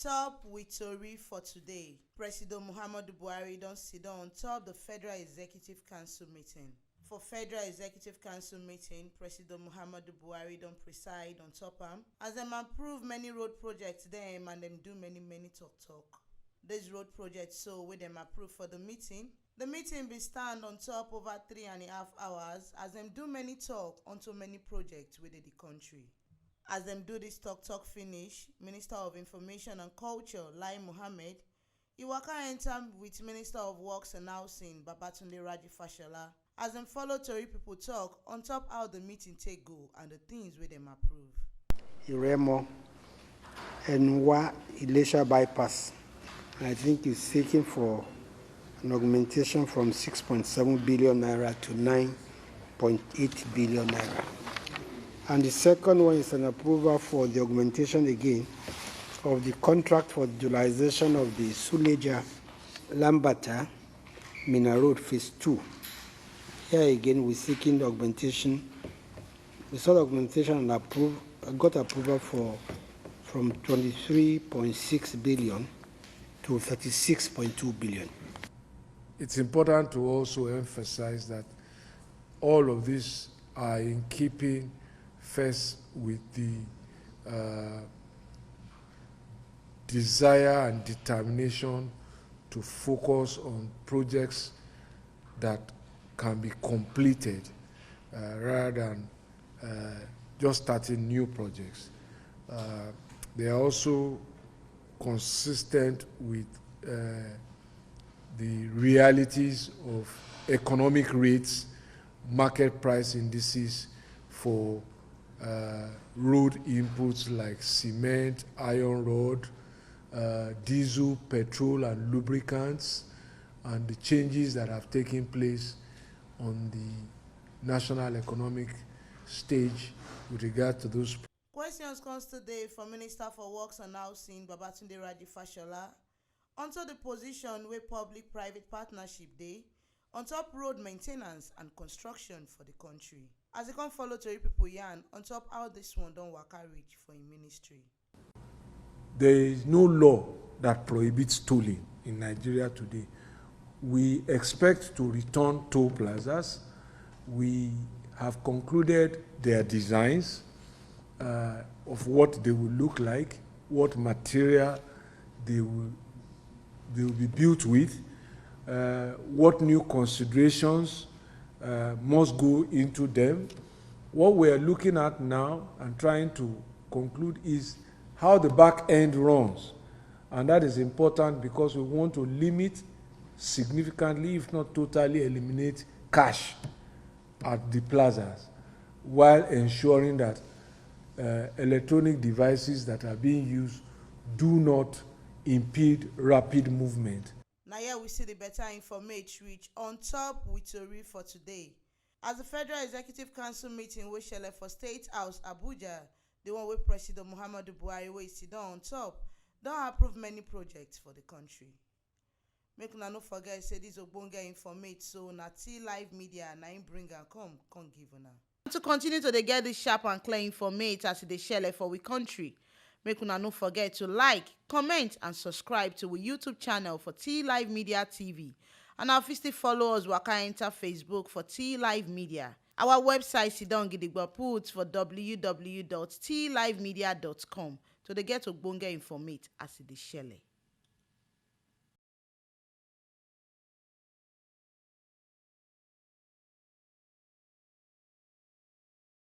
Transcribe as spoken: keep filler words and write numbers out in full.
Top with tori for today. President Muhammadu Buhari don sit down on top the Federal Executive Council meeting. For Federal Executive Council meeting, President Muhammadu Buhari don preside on top am as dem approve many road projects dem and dem do many many talk talk. These road projects so wey dem approve for the meeting, the meeting bin stand on top over three and a half hours as dem do many talk onto many projects wey dey the country. As dem do this talk talk finish, Minister of Information and Culture, Lai Mohammed, e waka enter with Minister of Works and Housing, Babatunde Raji Fashola, as dem follow tori people talk on top how the meeting take go and the things wey dem approve. Iremo, Enwa, Ilesha bypass. I think it's seeking for an augmentation from six point seven billion naira to nine point eight billion naira. And the second one is an approval for the augmentation again of the contract for the utilization of the Suleja Lambata Mina Road Phase two. Here again, we're seeking augmentation. We sought augmentation and approve, got approval for from twenty-three point six billion to thirty-six point two billion. It's important to also emphasize that all of these are in keeping first with the uh, desire and determination to focus on projects that can be completed uh, rather than uh, just starting new projects. Uh, they are also consistent with uh, the realities of economic rates, market price indices for uh, road inputs like cement, iron rod, uh, diesel, petrol, and lubricants, and the changes that have taken place on the national economic stage with regard to those. Questions come still dey for Minister for Works and Housing, Babatunde Raji Fashola, onto the position wey public-private partnership dey on top road maintenance and construction for the country. As e come follow tori people yarn on top how this one don waka reach for im ministry. There is no law that prohibits tolling in Nigeria today. We expect to return toll plazas. We have concluded their designs uh, of what they will look like, what material they will, they will be built with, uh, what new considerations uh, must go into them. What we are looking at now and trying to conclude is how the back end runs. And that is important because we want to limit significantly, if not totally eliminate, cash at the plazas while ensuring that uh, electronic devices that are being used do not impede rapid movement. Na here we see the better informate reach on top with tori for today. As the Federal Executive Council meeting wey shele for State House Abuja, the one wey President Muhammadu Buhari wey sit down on top, don approve many projects for the country. Make una no forget say this ogbonge informate so na T Live Media na im bring am come come give una. To continue to dey get this sharp and clear informate as e dey shele for we country, make una no forget to like, comment and subscribe to we YouTube channel for T Live Media T V. And una fit still follow us waka enter Facebook for T Live Media. Our website sidon gidigba put for w w w dot t live media dot com to dey get ogbonge informate as e dey shele.